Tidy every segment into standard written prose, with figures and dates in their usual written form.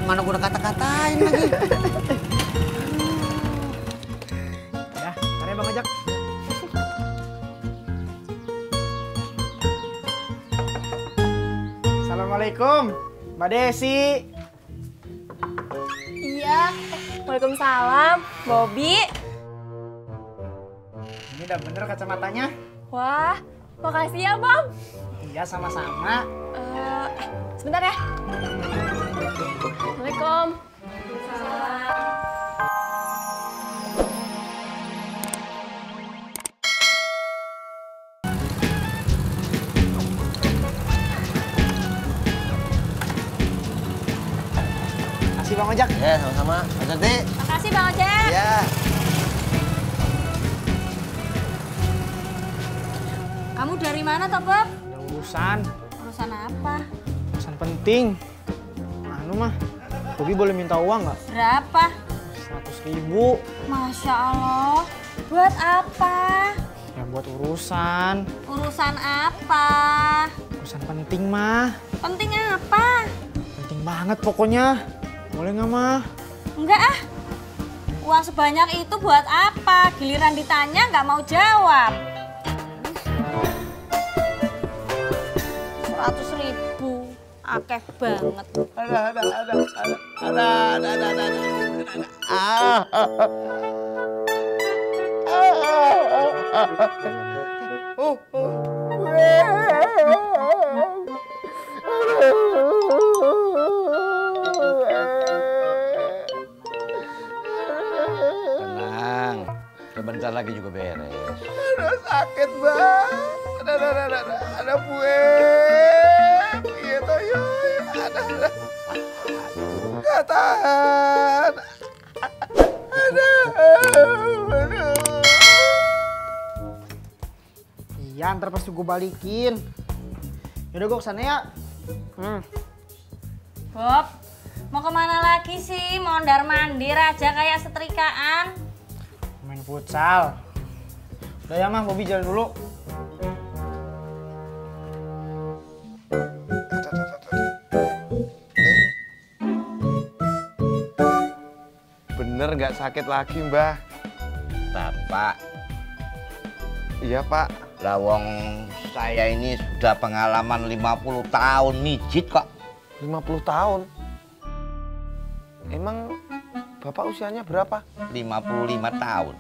mana gue udah kata-katain lagi. Ya, mari Bang Ojak. Assalamualaikum, Mbak Desi. Iya, waalaikumsalam, Bobby. Ini udah bener kacamatanya? Wah, makasih ya, Bang. Iya, sama-sama. Sebentar ya. Assalamualaikum. Makasih Bang Ojak. Ya, sama-sama. Mas Arti. Makasih, Bang Ojek. Ya. Kamu dari mana, toh, Bob? Ada urusan. Urusan apa? Urusan penting. Anu mah, Bobi boleh minta uang nggak? Berapa? 100.000. Masya Allah. Buat apa? Ya buat urusan. Urusan apa? Urusan penting mah. Penting apa? Penting banget pokoknya. Boleh nggak mah? Enggak ah. Uang sebanyak itu buat apa? Giliran ditanya nggak mau jawab. 100.000. Akeh banget. Ada. Tenang, sebentar lagi juga beres. Aduh, sakit banget. Ada kue. Gitu ya. Ada. Gak tahan. Aduh. Iya, ntar pasti gue balikin. Yaudah gue kesana ya. Bob, mau kemana lagi sih? Mondar-mandir aja kayak setrikaan. Main futsal. Udah ya mah, Bobi jalan dulu. Bener nggak sakit lagi, Mbah? Bapak, Iya, Pak. lawong saya ini sudah pengalaman 50 tahun mijit kok. 50 tahun. Emang Bapak usianya berapa? 55 tahun.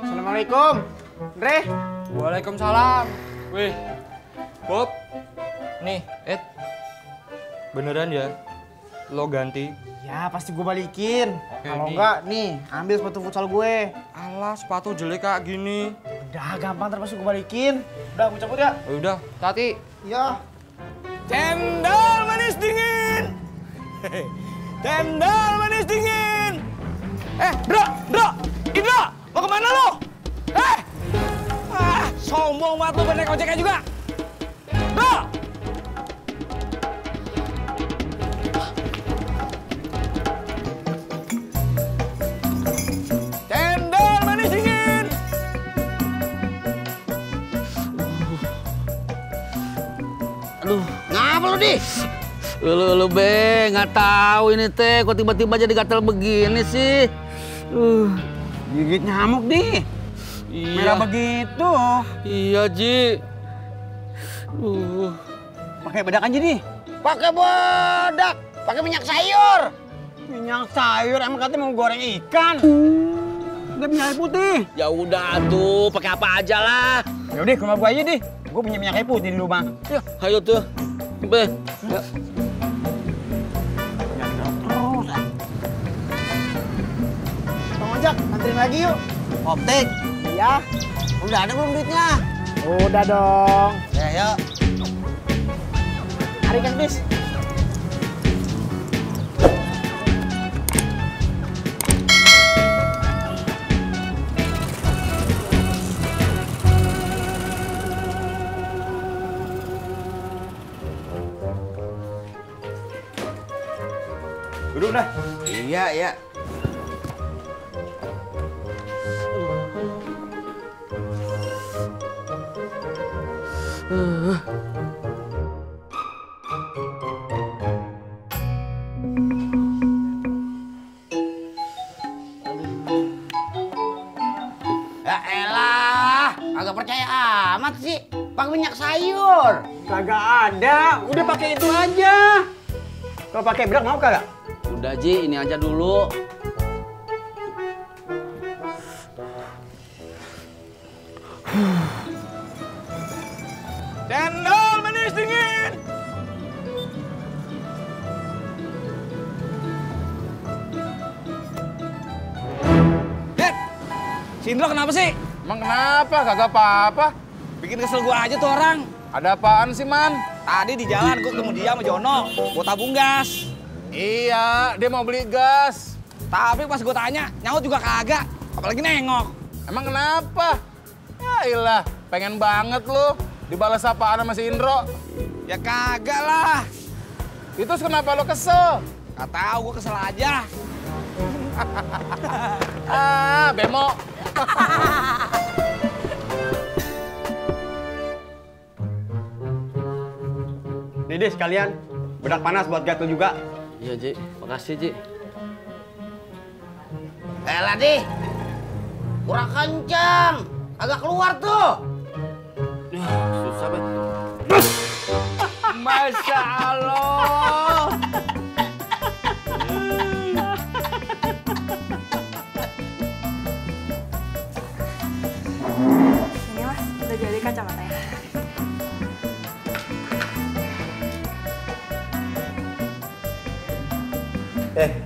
Assalamualaikum. Andre. Waalaikumsalam. Wih, Bob. Nih, Ed. Beneran ya? Lo ganti? Ya pasti gue balikin. Oke, Kalau nih. enggak, nih ambil sepatu futsal gue. Alah, sepatu jelek kayak gini. Udah gampang, ntar pasti gue balikin. Udah, gue cabut ya. Ya udah, Tati. Iya. Cendol manis dingin. Cendol manis dingin. Bro, Indro, mau kemana lo? Sombong banget lo naik ojeknya juga. Bro. Cendol manis dingin. Aduh, ngapa lu, Di? Lu Be, nggak tahu ini teh, kok tiba-tiba jadi gatal begini sih. Gigit nyamuk, Di. Iya. Merah begitu. Iya, Ji. Pakai bedak aja, Di. Pakai bodak, pakai minyak sayur. Minyak sayur, emang katanya mau goreng ikan. Udah minyak kayu putih. Ya udah tuh, pakai apa aja lah. Yaudah, ke rumah gua aja, Di. Gua punya minyak kayu putih di rumah. Ya, ayo tuh. Be. Ya. Terus. Bang Ojak, anterin lagi yuk. Optik. Iya. Udah ada belum duitnya? Udah dong. Ya, yuk. Hari Kang Bis. Duduk dah. Iya, iya. Ya elah, agak percaya amat sih. Pakai minyak sayur. Kagak ada, udah pakai itu aja. Kalau pakai berak mau kagak? Udah Ji, ini aja dulu. Cendol manis dingin. Dad, si Indro kenapa sih? Emang kenapa? Kagak apa-apa. Bikin kesel gua aja tuh orang. Ada apaan sih, Man? Tadi di jalan gua ketemu dia sama Jono, gua tabung gas. Iya, dia mau beli gas. Tapi pas gua tanya, nyaut juga kagak. Apalagi nengok. Emang kenapa? Ya ilah, pengen banget lu dibalas apaan sama si Indro. Ya kagak lah. Itu terus kenapa lo kesel? Gak tahu, gua kesel aja. Ah, bemo. Nih deh sekalian, bedak panas buat gatel juga. Iya Ji, makasih Ji. Elah dih, kurang kencang, agak keluar tuh. Susah banget. Masya Allah. Ini mas, udah jadi kacamatanya.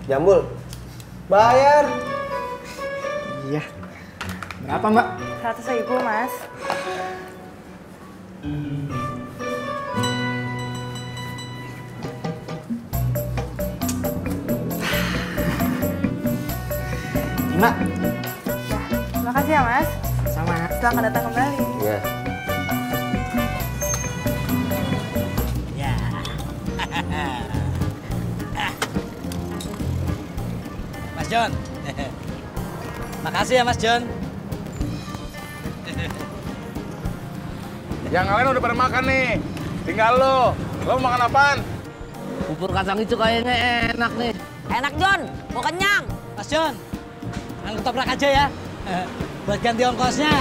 Jambul, bayar. Iya. Berapa mbak? 100.000 mas. Mbak. Ya, terima kasih ya mas. Sama. Selamat datang kembali. Ya. Mas John. Makasih ya Mas John. Yang lain udah pada makan nih. Tinggal lo. Lo mau makan apaan? Bubur kacang hijau kayaknya enak nih. Enak John, mau kenyang. Mas John, makan ketoprak aja ya. Buat ganti ongkosnya.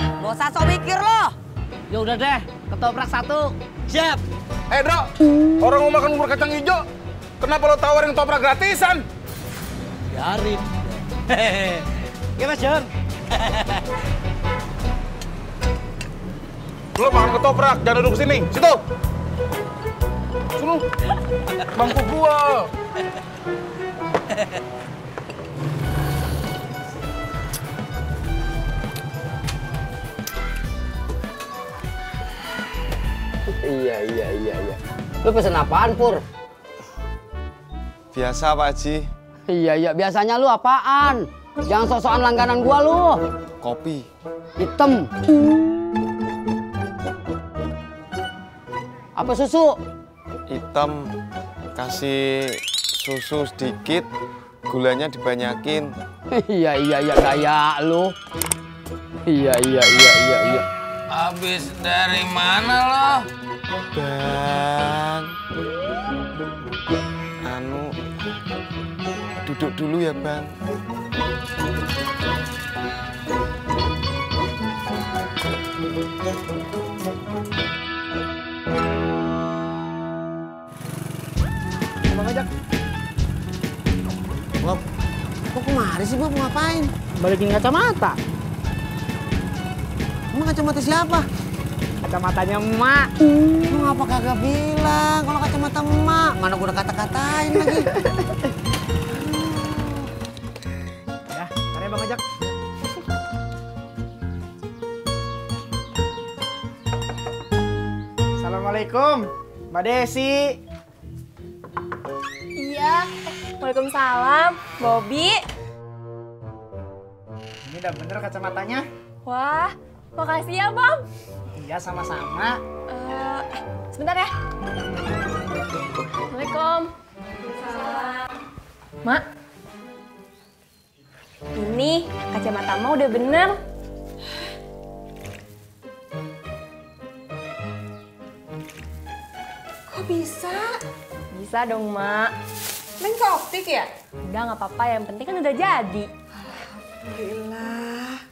Gak usah sok mikir lo. Ya udah deh, ketoprak 1. Siap. Bro, orang mau makan bubur kacang hijau. Kenapa lo tawarin ketoprak gratisan? Biarin. Oke Mas John. Lo makan ketoprak, jangan duduk sini. Situ. Suruh. Bangku gua. Iya. Lu pesen apaan, Pur? Biasa, Pak Haji. Iya, biasanya lu apaan? Jangan sok-sokan langganan gua lu. Kopi. Hitam. Apa susu? Hitam. Kasih susu sedikit, gulanya dibanyakin. Iya, gaya lu. Iya. Habis dari mana lo? Bang. Duduk dulu ya, Bang. Bang Ojek. Bob, kok kemari sih Bob, mau ngapain? Balikin kacamata. Emang kacamata siapa? Kacamatanya emak. Lu ngapa kagak bilang kalau kacamata emak? Mana gua udah kata-katain lagi. Ya, ntar ya Bang Ojek. Assalamualaikum, Mbak Desi. Iya. Waalaikumsalam, Bobby. Ini udah bener kacamatanya? Wah, makasih ya Bang. Iya, sama-sama. Sebentar ya. Assalamualaikum. Waalaikumsalam. Mak, ini kacamata Mak udah bener. Kok bisa? Bisa dong, Mak. Neng ke optik ya? Udah nggak apa-apa, yang penting kan udah jadi. Alhamdulillah.